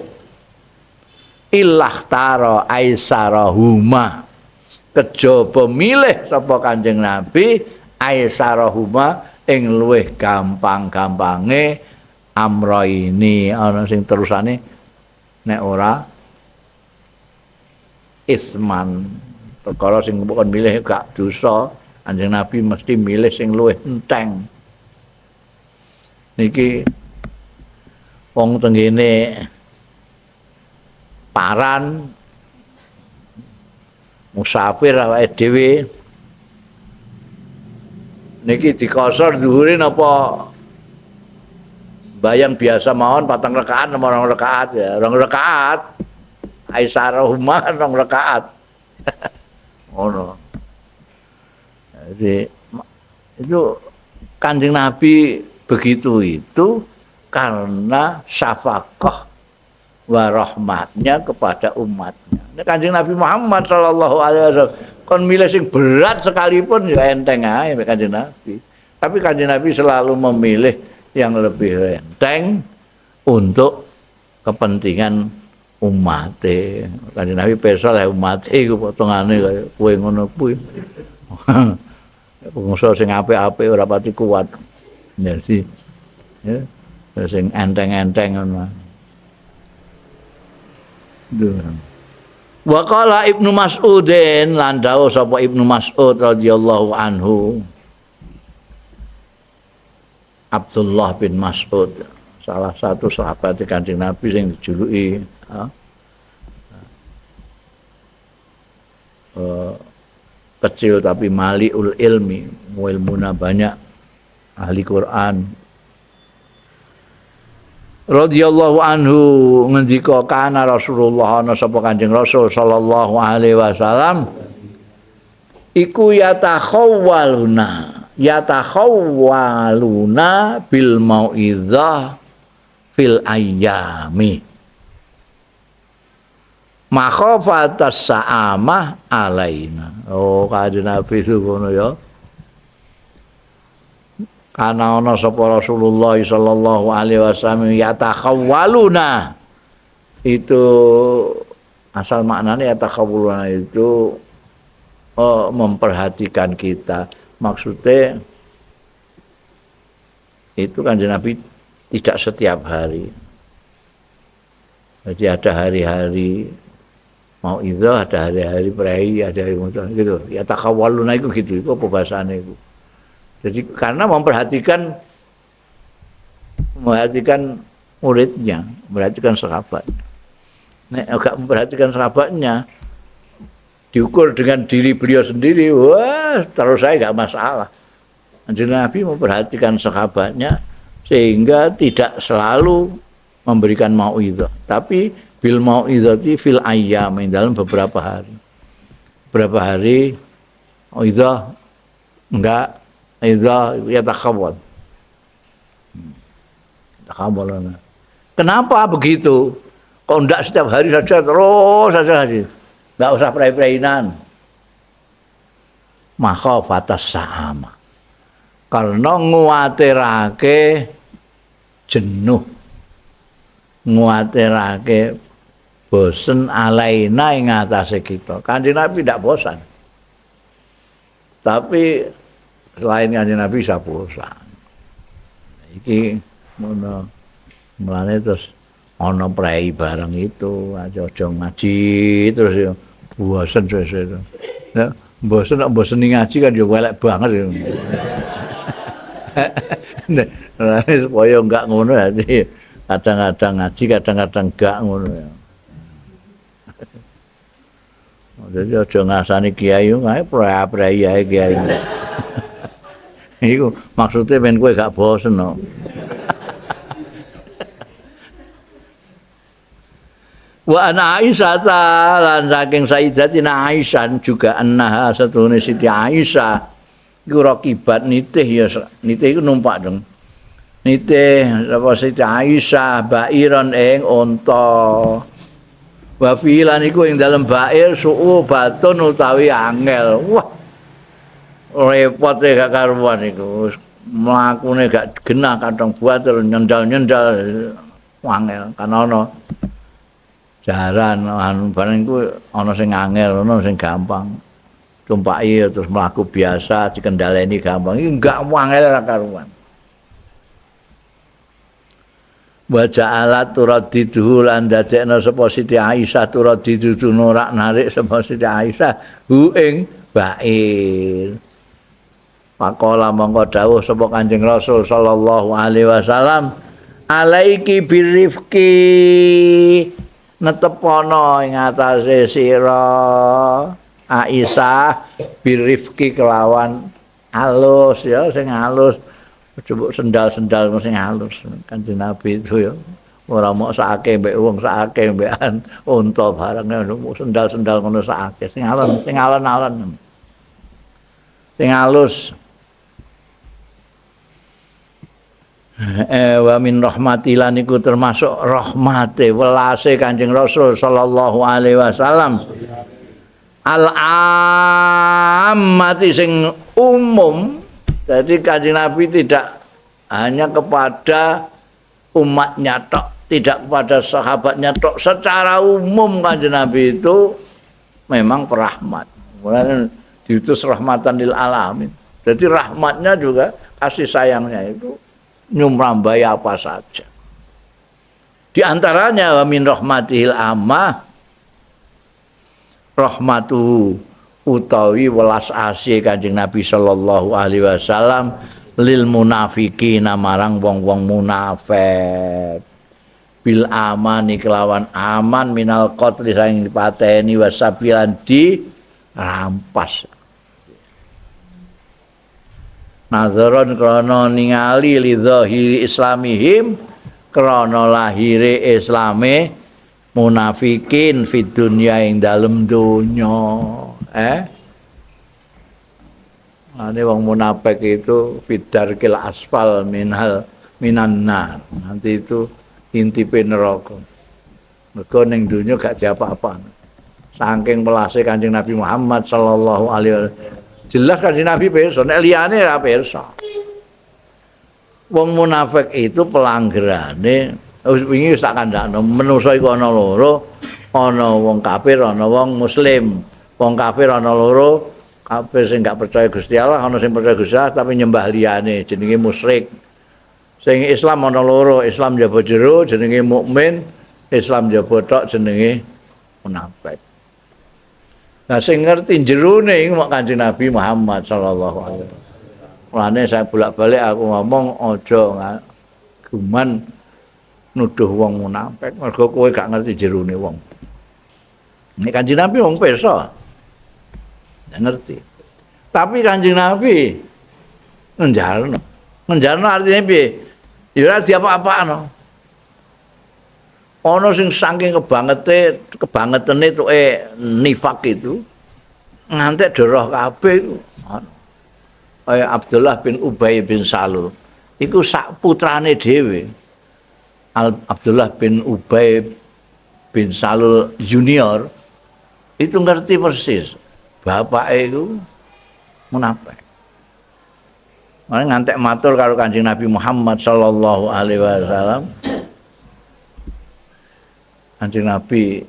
illahtara aisarahuma, kejaba milih sapa Kanjeng Nabi aisarahuma ing luwih gampang-gampange amraini, ana sing terusane nek ora isman, perkara sing kon milih gak dosa, Kanjeng Nabi mesti milih sing luwih enteng. Niki wong tenggene paran musafir awake dhewe niki dikosor dhuwure napa bayang biasa mawon 4 rakaat napa 2 rakaat ya, 2 rakaat aisarahuma 2 rakaat. Ngono. Jadi itu Kanjeng Nabi begitu itu karena syafaqah warahmatnya kepada umatnya. Ini Kanjeng Nabi Muhammad sallallahu alaihi wasallam kon milih sing berat sekalipun ya enteng ae Kanjeng Nabi. Tapi Kanjeng Nabi selalu memilih yang lebih enteng untuk kepentingan umat. Kanjeng Nabi pirsa lek umat iku potongane kaya kowe ngono kuwi. Bangsa sing apik-apik ora pati kuat. Ya sih. Ya, sing enteng-enteng ngono. Wa qala Ibnu Mas'udin lan dawuh sapa Ibnu Mas'ud radhiyallahu anhu. Abdullah bin Mas'ud, salah satu sahabat Kanjeng Nabi sing dijuluki kecil tapi maliul ilmi, ilmuna banyak, ahli Quran. Radhiyallahu anhu ngendika kana Rasulullah ana sapa Kanjeng Rasul sallallahu alaihi wasallam iku yatakhawwaluna bil mauizah fil ayyami makhafatas sa'amah alaina. Oh, Kanjeng Nabi itu ngono ya. Kana ana sapa Rasulullah sallallahu alaihi wasallam yatakhawwaluna, itu asal maknanya yatakhawwaluna itu memperhatikan kita. Maksudnya itu Kanjeng Nabi tidak setiap hari. Jadi ada hari-hari mau itu, ada hari-hari prei, ada hari gitu. Yatakhawwaluna itu gitu, itu apa bahasane itu. Jadi karena memperhatikan muridnya, memperhatikan sahabat. Nek agak memperhatikan sahabatnya, diukur dengan diri beliau sendiri, wah terus saya nggak masalah. Kanjeng Nabi memperhatikan sahabatnya sehingga tidak selalu memberikan mauidhah, tapi bil mauidhati fil ayyam, dalam beberapa hari. Beberapa hari mauidhah enggak, idza yatakhawwal. Takhawwalana. Kenapa begitu? Kok enggak setiap hari saja terus saja haji? Enggak usah prai-prainan. Makhafatas sa'ama. Karena nguatirake jenuh. Nguatirake bosen alaina ing atase kita. Kanjeng Nabi tidak bosan. Tapi selain Kanjeng Nabi bisa bosan. Iki ngono. Mulane terus Ana prei bareng itu, aja ngaji terus ya bosen suwe-suwe. Ya, bosen nek bosen ngaji kan ya elek banget ya. Nah, supaya enggak ngono ya, kadang-kadang ngaji, kadang-kadang enggak ngono ya. Jadi aja ngrasani kiai kae prei-prei ae kiai. Iku maksudnya ben kowe gak bosen no. Wa an Aisyah lan saking Sayyidatina Aisyah juga annaha satune Siti Aisyah iku rakibat nitih ya, nitih iku numpak dong. Nitih sapa Siti Aisyah bairon ing unta. Wa fi lan iku ing dalem bair su'u batun utawi angel. Wah. Repot e gak karuan iku. Mlakune gak genah kadang buater nyendal-nyendal angel kan ana jaran anu bareng iku ana sing angel ana sing gampang. Tumpaki terus mlaku biasa dikendhaleni gampang. Iki enggak angel ora karuan. Wa ja'alat turadidu lan dadekna sapa Siti Aisyah turadidu norak narik sapa Siti Aisyah hu ing bair. Pakola mongko dawuh sapa Kanjeng Rasul sallallahu alaihi wasallam alaiki birifqi netepono ing atase sira Aisyah birifqi kelawan alus ya sing alus. Coba sendal-sendal sing halus. Kanjeng Nabi itu ya ora mok sakake mbek wong sakake mbekan unta bareng sendal-sendal ngono sakake sing alon, sing alon-alon. Sing halus. Wa min rahmatilah niku termasuk rahmate welase Kanjeng Rasul sallallahu alaihi wasallam. Al ammati sing umum. Jadi Kanjeng Nabi tidak hanya kepada umatnya tok, tidak kepada sahabatnya tok. Secara umum Kanjeng Nabi itu memang perahmat. Kemudian diutus rahmatan lil alamin. Jadi rahmatnya juga kasih sayangnya itu nyumrambai apa saja. Di antaranya wa min rahmatihil ammah rahmatuhu utawi welas asih Kanjeng Nabi sallallahu alaihi wasallam lil munafiqina marang wong-wong munafik bil amani kelawan aman minal qatli saing dipateni wasabilan dirampas nadzaron krana ningali li zahiri islamihim krana lahire islame munafikin fid dunya ing dalem donya. Ane wong munafik itu fidarkil asfal minal minan nar. Nanti itu intipe neraka. Mergo ning donya gak diapa-apa. Saking welase Kanjeng Nabi Muhammad sallallahu alaihi wasallam. Jelas Kanjeng Nabi pirsa, nek liyane ora pirsa. Wong munafik itu pelanggarane wis wingi wis tak kandhakno, manusa iku ana loro, ana wong kafir, ana wong muslim. Wong kafir ana loro, kafir sing gak percaya Gusti Allah, ana sing percaya Gusti Allah tapi nyembah liyane, jenenge musyrik. Sing Islam ana loro, Islam njaba jero jenenge mukmin, Islam njaba tok jenenge munafik. Nah sing ngerti jerone iku mok Kanjeng Nabi Muhammad sallallahu alaihi wasallam. Mulane saya bolak-balik aku ngomong aja guman nuduh wong munafik, mergo kowe gak ngerti jerone wong. Nek Kanjeng Nabi wong pirsa. Nggak ngerti. Tapi Kanjeng Nabi ngenjarno. Ngenjarno artinya piye? Ya ora diapa-apakno. Ana sing saking kebangete, kebangetene tuke nifak itu ngantek doroh kabeh iku. Kaya Abdullah bin Ubay bin Salul. Iku sak putrane dhewe. Abdullah bin Ubay bin Salul Junior itu ngerti persis bapake iku munafik. Mane ngantek matur karo Kanjeng Nabi Muhammad sallallahu alaihi wasallam. Kanjeng Nabi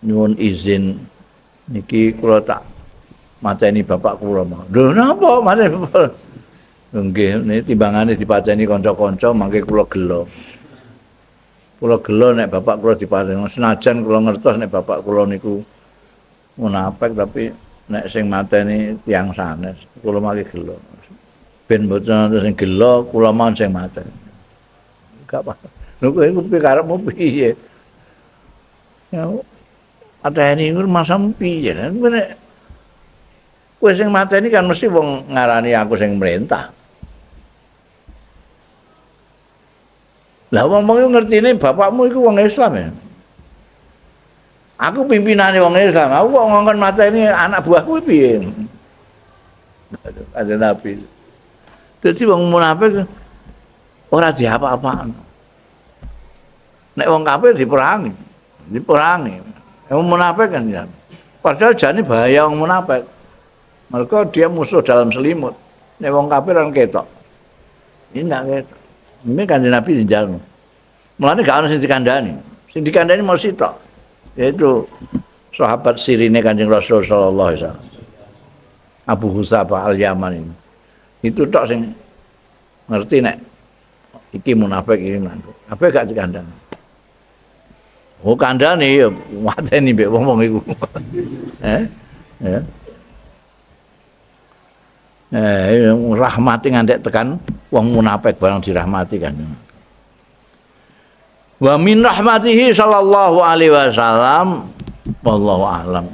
nyuwun izin niki kula tak mateni bapak kula. Lho napa mateni bapak? Nggih, niki timbangane dipateni kanca-kanca mangke kula gelo. Kula gelo nek bapak kula dipateni. Senajan kula ngertos nek bapak kula niku munafik, tapi nek sing mateni tiyang sanes, kula mangke gelo. Ben mboten wonten sing gelo, kula mawon sing mateni. Gak apa. Lho kowe iku piye karepmu piye? Ya mateni iku masamu piye? Nek kowe sing mateni kan mesti wong ngarani aku sing merintah. Lah wong-wong iku ngertine bapakmu iku wong Islam ya. Aku pimpinane wong Islam, aku kok ngongkon mateni anak buahku piye? Ada Nabi. Dadi wong munafik ora diapa-apaan. Nek wong kafir diperangi, diperangi. Wong munafik kan ya. Padahal jane bahaya wong munafik. Mergo dia musuh dalam selimut. Nek wong kafir kan ketok. Ini ndak ketok. Ini Kanjeng Nabi njaluk. Mulane gak ono sing dikandhani. Sing dikandhani mau sitok. Yaitu sahabat sirine Kanjeng Rasul sallallahu alaihi wasallam. Abu Hudzafah Al-Yaman ini. Itu tok sing ngerti nek iki munafik iki munafik. Apa gak dikandhani? Oh kandhani ya mateni mbek wong-wong iku. Ya. Rahmati ngantek tekan wong munafik barang dirahmati kan. Wa min rahmatihi sallallahu alaihi wasallam wallahu a'lam.